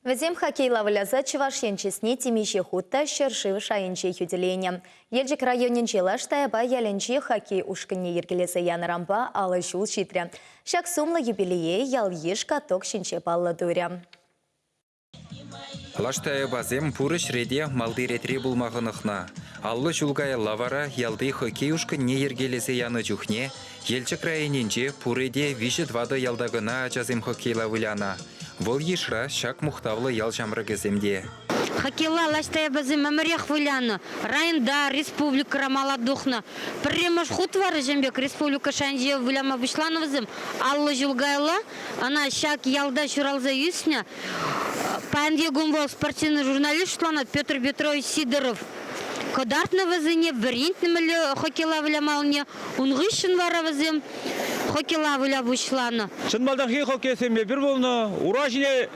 Вӗсем хоккейла выляса Чӑваш Ен чысне темиҫе хут та ҫӗршыв шайӗнче хӳтӗленӗ. Елчӗк районӗнчи Лаш Таяпа ялӗнчи хоккей ушкӑнне йӗркелесе янӑранпа 50 ҫул ҫитрӗ. Ҫак сумлӑ юбилее ял-йыш каток ҫинче паллӑ турӗ. Лаш Таяпасем пур ӗҫре те малти ретре пулма хӑнӑхнӑ. 50 ҫул каялла вара ялти хоккей ушкӑнне йӗркелесе янӑ чухне Елчӗк районӗнче пурӗ те виҫӗ-тӑватӑ ялта кӑна ачасем хоккейла вылянӑ. Вӑл йышра ҫак мухтавлӑ ял ҫамрӑкӗсем те. Хоккейла Лаш Таяпасем ӗмӗрех вылянӑ. Районта, республикӑра мала тухнӑ. Пӗрремӗш хут вара ҫын пек республика шайӗнче выляма пуҫланӑ вӗсем. 50 ҫул каялла ӑна ҫак ялта ҫуралса ӳснӗ. Паянхи кун вӑл спортивный журналист шутланать Петр Петрович Сидоров. Кӑтартнӑ вӗсене, вӗрентнӗ мӗнле хоккейла вылямаллине. Ун хыҫҫӑн вара вӗсем хоккейла выля пуҫланӑ. Чӑн малтанхи хоккейсем эпир пулнӑ. Ура ҫине,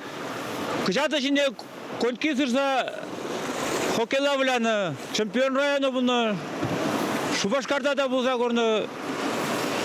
кӑҫатӑ ҫине коньки сырса хоккейла вылянӑ. Чемпион районӗ пулнӑ. Шупашкарта та пулса курнӑ.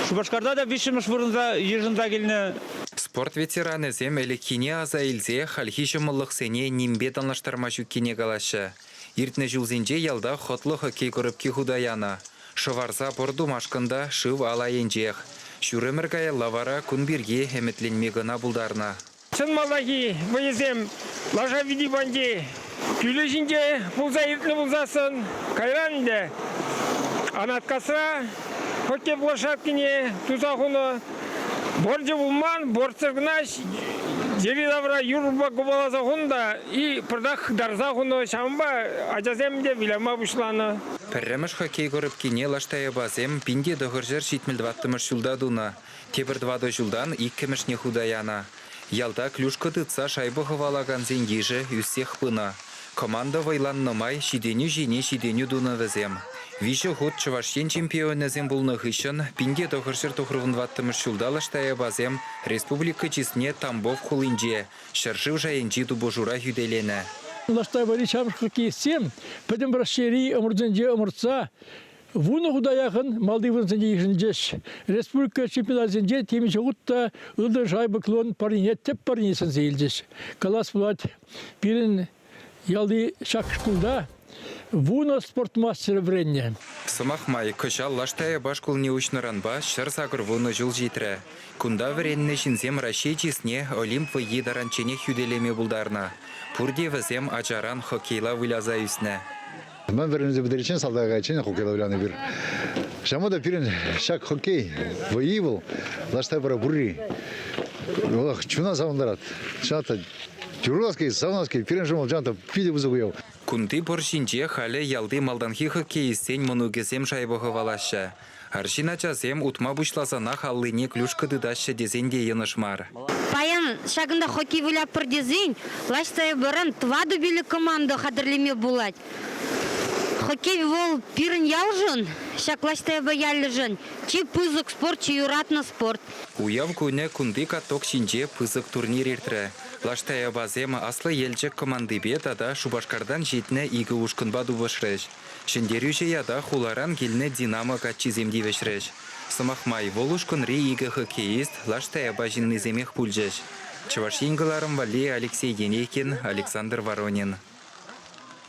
Шупашкарта та виҫҫӗмӗш вырӑнта йышӑнса килнӗ. Спорт ветеранӗсем ӗлӗкхине аса илсе хальхи ҫӑмӑллӑхсене нимпе танлаштарма ҫуккине калаҫҫӗ. Иртнӗ ҫулсенче ялта хӑтлӑ хоккей коробки хута янӑ. Шӑварса пӑр тумашкӑн та шыв ал айӗнчех. Ҫур ӗмӗр каялла вара кун пирки ӗмӗтленме кӑна пултарнӑ. Чӑн малтанхи вӑйӑсем лаша вити панчи кӳлӗ ҫинче пулса иртнӗ пулсассӑн, кайран ӗнтӗ Анаткасра хоккей площадкине туса хунӑ. Борчӗ пулман, бортсӑр кӑна йӗри-тавра юрпа купаласа хунӑ та и пӑртак хытарса хунӑ. Ҫавӑнпа ачасем те выляма пуҫланӑ. Пӗрремӗш хоккей коробкине Лаш Таяпасем 1974 ҫулта тунӑ. Тепӗр тӑватӑ ҫултан иккӗмӗшне хута янӑ. Ялта клюшка тытса шайба хӑвалакансен йышӗ ӳссех пынӑ. Команда вӑйланнӑ май ҫитӗнӳ ҫине ҫитӗнӳ тунӑ вӗсем. Виҫӗ хут Чӑваш Ен чемпионӗсем пулнӑ хыҫҫӑн 1994 ҫулта Лаш Таяпасем республика чысне Тамбов хулинче, ҫӗршыв шайӗнчи тупӑшура хӳтӗленӗ. Лаш Таяпари ҫамрӑк хоккеистсем Пӗтӗм Раҫҫейри ӑмӑртусенче ӑмӑртса 10 хута яхӑн малти вырӑнсене йышӑнчӗҫ. Республика чемпионатӗнче темиҫе хут та ылтӑн шайба клон парнине тӗп парне сӗнсе илчӗҫ. Калас пулать, пирӗн ялти ҫак шкулта 10 спорт мастерӗ вӗреннӗ. Сӑмах май, кӑҫал Лаш Таяпа шкулне уҫнӑранпа 180 ҫул ҫитрӗ. Кунта вӗреннӗ ҫынсем Раҫҫей чысне Олимп вӑййи таранчченех хӳтӗлеме пултарнӑ. Пурте вӗсем ачаран хоккейла выляса ӳснӗ. Мӗн вӗренсе пӗтериччен салтака кайиччен хоккейла вылянӑ эпир. Ҫавӑнпа та пирӗн ҫак хоккей вӑййи вӑл Лаш Таяпара пурри. Вӑл чуна савӑнтарать. Чӑнах та юрлас килет, савӑнас килет. Пирӗншӗн вӑл чӑнах та питӗ пысӑк уяв. Кунти пӑр ҫинче халӗ ялти малтанхи хоккеистсен мӑнукӗсем шайба хӑвалаҫҫӗ. Арҫын ачасем утма пуҫласанах аллине клюшка тытаҫҫӗ тесен те йӑнӑш мар. Паян ҫакӑнта хоккей вылятпӑр тесен Лаш Таяпаран тӑватӑ-пилӗк команда хатӗрлеме пулать. Хоккей вӑл пирӗн ялшӑн, ҫак Лаш Таяпа ялӗшӗн чи пысӑк спорт, чи юратнӑ спорт. Уяв кунӗ кунти каток ҫинче пысӑк турнир иртрӗ. Лаш Таяпасем Аслӑ Елчӗк командипе тата Шупашкартан ҫитнӗ икӗ ушкӑнпа тупӑшрӗҫ. Ҫӗнтерӳҫӗ ята хуларан килнӗ «Динамо» каччисем тивӗҫрӗҫ. Сӑмах май, вӑл ушкӑнри икӗ хоккеист Лаш Таяпа ҫыннисемех пулчӗҫ. Чӑваш Ен кӑларӑм валли Алексей Енейкин, Александр Воронин.